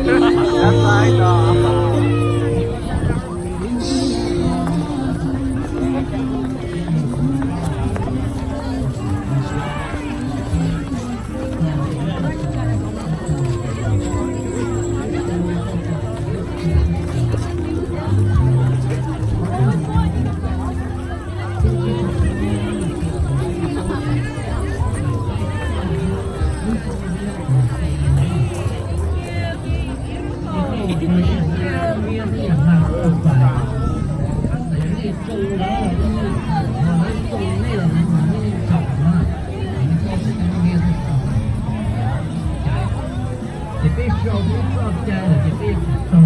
Ces peb sau peb txoj cai lawm ces peb tau.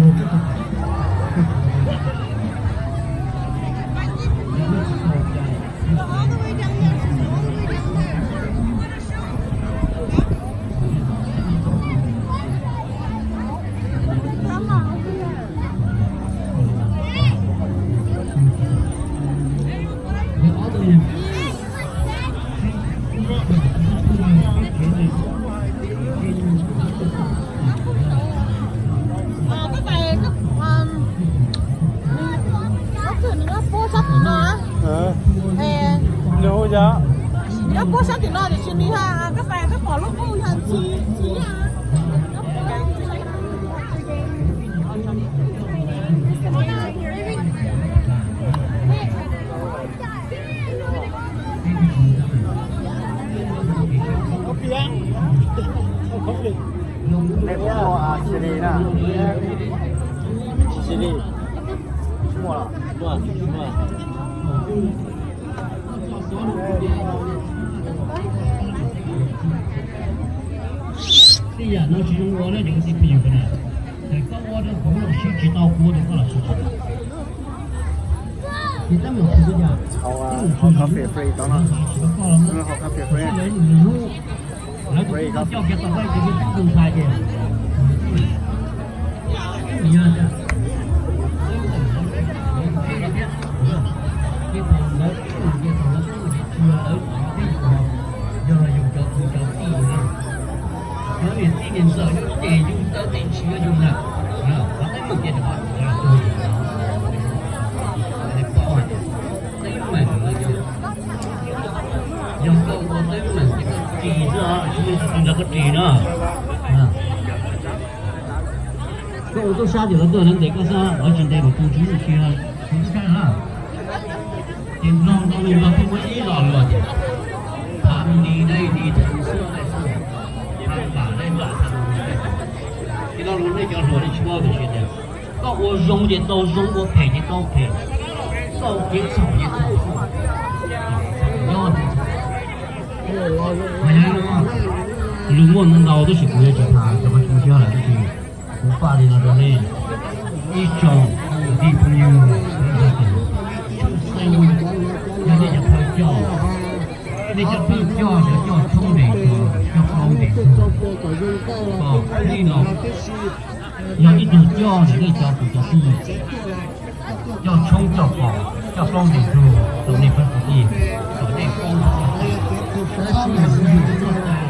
Các bạn, các, um, có thử nó post sắp tụi nó. Ờ. Ê. Nó hú gió. Nó post sắp tụi nó thì xin đi ha. Các bạn, các bạn lúc ngu ha, xin, xin ha. Ej, puas muaj, a, C D na? C D. Muaj, muaj, muaj. Tej yam no tsis zoo ua na cov kwv tij phooj ywg na. Ces koj ua rau kuv los sib tsis tau, kuv ua rau koj los sib tsis tau. Ces tab meeg kuv yam, tab meeg kuv yam tsis tau koj los na. Lawv kuj coj kiag tau koj ces kuv twb ntshai ces. Yog tias ces thaum lawv, ces thaum lawv, ces thaum lawv, yog los yus cov kwv cov tij na, cov niam tij niam ntxawm nyob ces yus tau tej ntsis yog yus na, qhov teeb meem ces rov qab los rau yus. Teeb meem yog koj ua teeb meem ces koj ris xwb, tsis muaj tus twg nrog koj ris na. Koj ua tub sab ces lawv tuaj lawv ntes koj xwb, lawv tsis ntes lwm tus, tsis muaj tus twg, tus tub sab na. Ces mloog ntau li mloog thiaj muaj ib lo lus tias, tham li dai li tham xwb, tham vam dai vam tham li dai. Ces lo lus nej cov hluas nej tsis paub tias, koj ua zoo ces tau zoo, ua phem ces tau phem, txaus kev txhaum ces txhaum xwb. Nyob mas yog lus muaj ntau ntau tab sis kuv yuav tsis tham rau qhov tsis muaj sij hawm tab sis kuv faj li no rau nej ib tsoom kwv tij phooj ywg, yog nej cov phooj coj, nej cov phooj coj, coj tshoob ntes tug, coj plaub ntes tug, kom nej los yog ib tug coj nej cov kwv cov tij, coj tshoob coj kos coj plaub ntes tug rau nej pab kwv tij, kom nej paub tab sis yus txoj cai,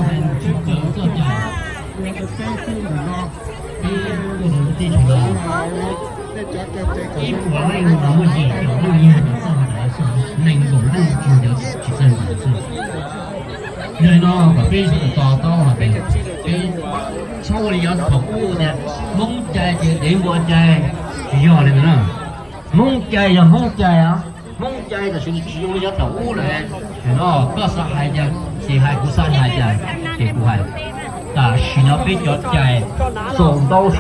hais lus tsis txawv txoj cai. Peb tuaj rau lub teb chaws no, ib puas leej no muaj yim caum leej yog cov txawj ntawv xwb, nees nkaum leej tsis yog cov tsis txawj ntawv xwb. Yog li no kom peb sawv daws to taub hais tias peb txhob ua li yav thaum ub tias Hmoob cai ces dev npua cai, tsis yog li ntawd na. Hmoob cai yog Hmoob cai, Hmoob cai tam sim no tsis zoo li yav thaum ub lawm. No koj xav hais cas ces hais, kuv xav hais cas ces kuv hais. Tam sim no peb cov cai saum ntaub saum